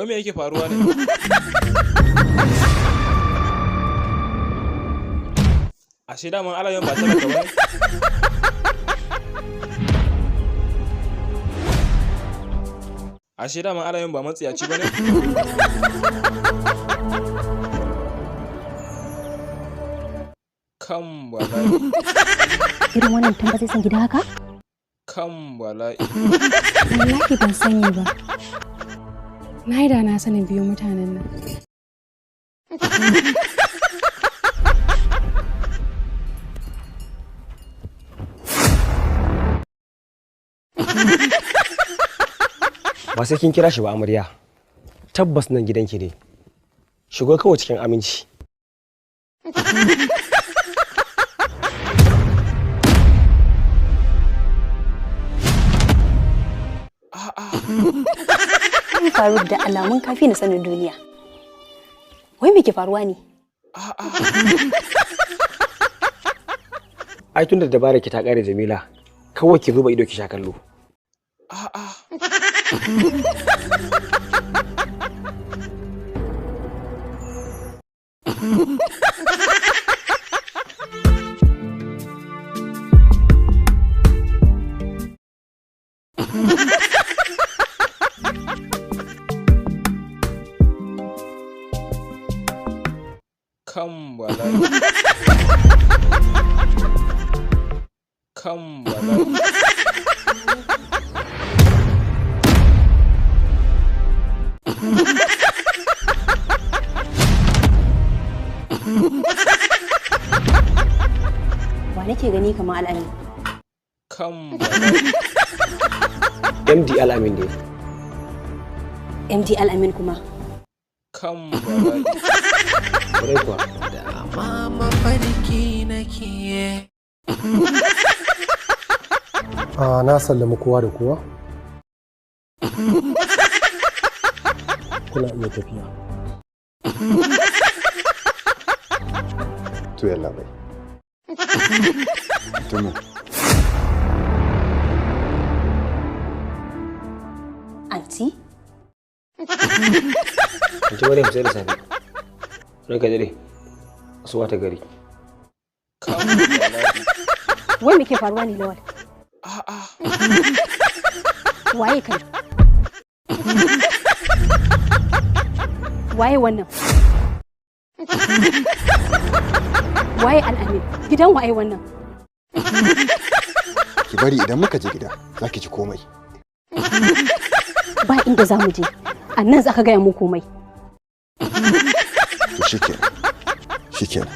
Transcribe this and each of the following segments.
Wai me yake faruwa ne? Ashe daman Alamin ba talaka bane? Ashe daman Alamin ba matsiyaci bane? Kan bala'i. Irin wannan mutum ba zai san gida haka? Kan bala'i. Wallahi ban sani ba. Na yi da na sanin biyu mutanen nan. Ba sai kin kira shi ba, amarya. Tabbas nan gidanki ne. Shigo kawai cikin aminci. Ai Faruk, da alamun kafi na sanin duniya. Wai me ke faruwa ne? Ai tunda dabara ki ta kare, Jamila, kawai ki zuba ido ki sha kallo. Kan bala'i. Kan bala'i. Wa nake gani kamar Al'amin? Kan bala'i. MD Al'amin ne. MD Al'amin kuma. Kan bala'i. Kwarai kuwa. Dama mafarki nake. A na sallami kowa da kowa. Kuna iya tafiya. To, yallabai. Mutumin. Anti? Anti Maryam, sai da safe. Ranka dare. Asuwa ta gari. Kan bala'i. Wai me ke faruwa ne, Lawal? Waye kai? Waye wannan? Waye Al'amin? Gidan waye wannan? Ki bari idan muka je gida za ki ci komai. Ba inda za mu je. A nan za ka gaya mu komai. To shikenan. Shikenan.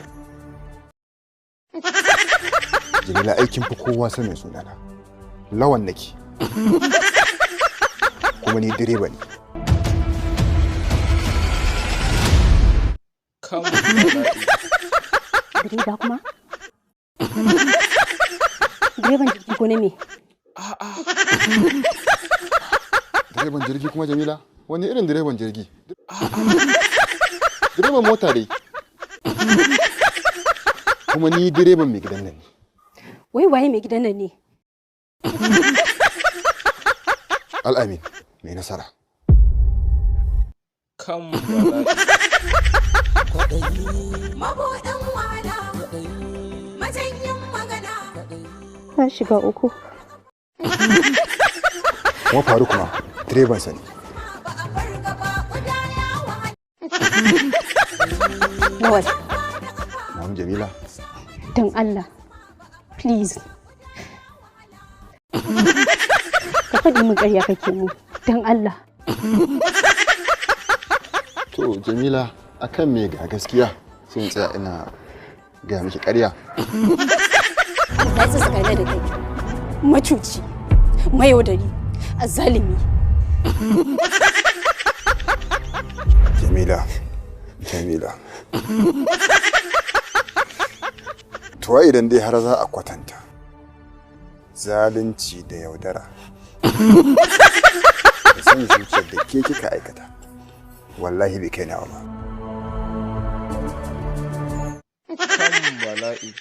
Jamila, aikin fi kowa sanin sunana. Lawan nake. Kuma ni direba ne. Kan bala'i. Direba kuma? Direban jirgi ko na me? Direban jirgi kuma, Jamila? Wani irin direban jirgi? Direban mota dai. Kuma ni direban mai gidan nan ne. Wai waye mai gidan nan ne? Al'amin mai nasara. Kan bala'i. Mabuɗin wahala, majanyin magana. Na shiga uku. Kuma Faruk ma direban sa ne. Ba a fargaba guda ya wahala. Lawal, Na'am, Jamila. don Allah. Please. Ka faɗi min ƙarya kake mu. Don Allah. To Jamila, akan me ga gaskiya sai in tsaya ina gaya miki ƙarya? Na yi tsakaina da kai. Macuci, mayaudari, azzalimi. Jamila, Jamila. To ai idan dai har za a kwatanta zalunci da yaudara da son zuciyar da ke kika aikata, wallahi bai kai nawa ba. Kan bala'i.